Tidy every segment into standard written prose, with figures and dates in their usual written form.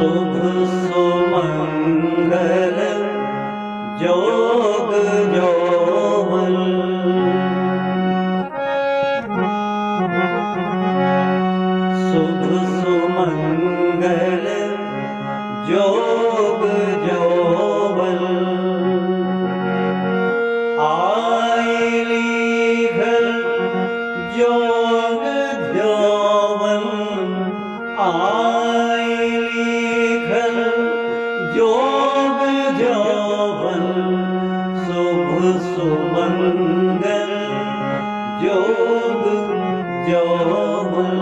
शुभ सुमंगल जोग जोवल। शुभ सुमंगल जोग जोवल। आयली घर जोग जोवल। आयली घर जोग जोवल। शुभ सुमंगल जोग जोवल।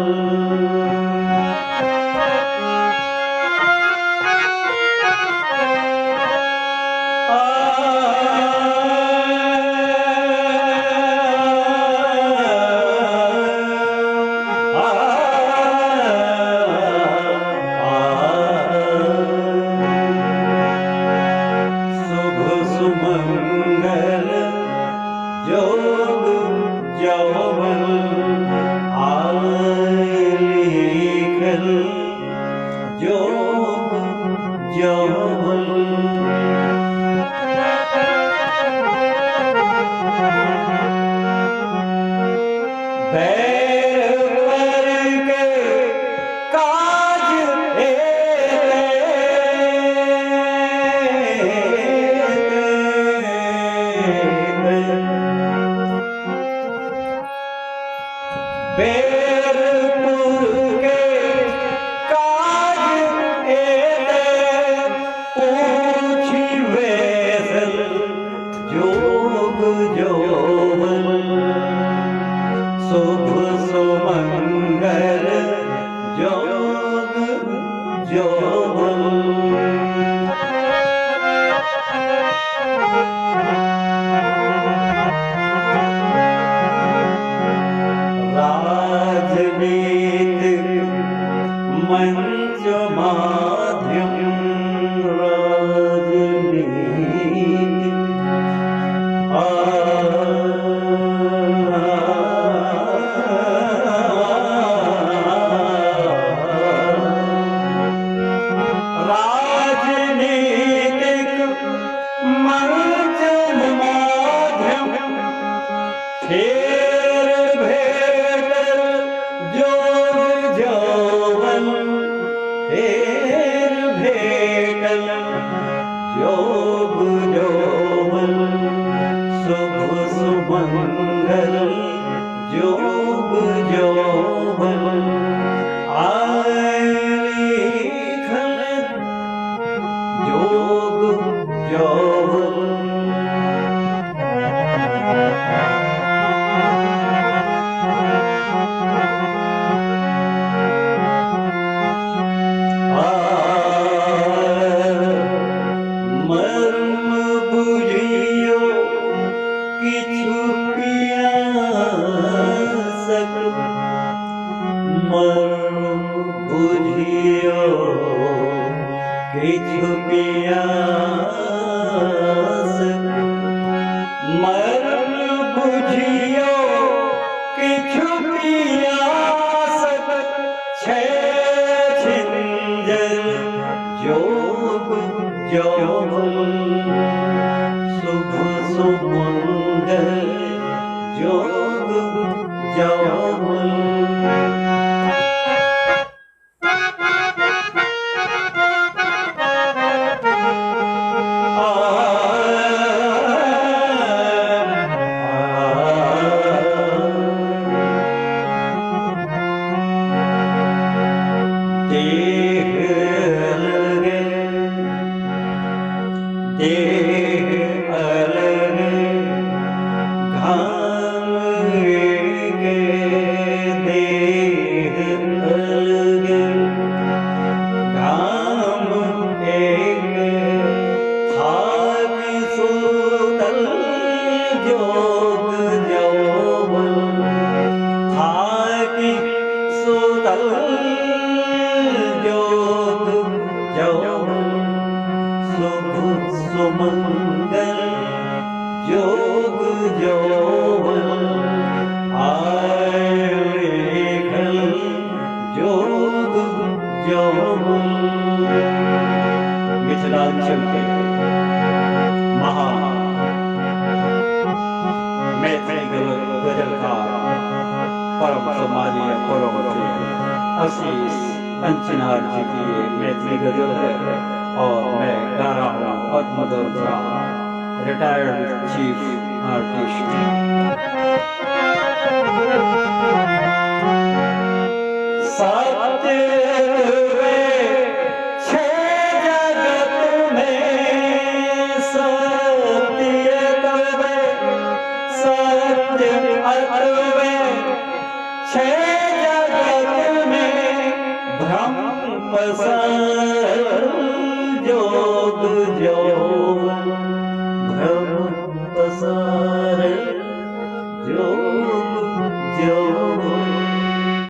शुभ सुमंगल जोग जोवल। आयली खल जोग जोवल। बैर पर के काज एते। बैरपुर के काज एते पूछी वेसल जोग जोवल। शुभ सुमंगल जोग जोवल। राजनीतिक मंच माध्यम राजनीतिक राजनीतिक मंच माध्यम फेर भेटल जोग जोवल। फेर भेटल जोग जोवल। शुभ सुमंगल जोग जोवल। आयली खल जोग जोवल। मर्म बुझियो किछु पियासक। मर्म बुझियो किछु पियासक। मर्म बुझियो किछु पियासक। छै छिंजल जोग जोवल। शुभ सुमंगल जोग जोवल। देह अलग देह अलग घाम के। देह अलग घाम एक थाक सुतल जोग जोवल। थाक सुतल जोग जोवल। शुभ सुमंगल जोग जोवल। आयली खल जोग जोवल। मिथिलांचल के महान मैथिली गजलकार परम सम्मानीय परम आशीष अनचिन्हार जी की ये मैथिली गजल है और मैं गा रहा हूँ Padmadhar Jha, retired chief artist. सत्य वे छह जगत में, सत्य तवे सत्य अतवे, छह जगत में भ्रम पसार जोग जो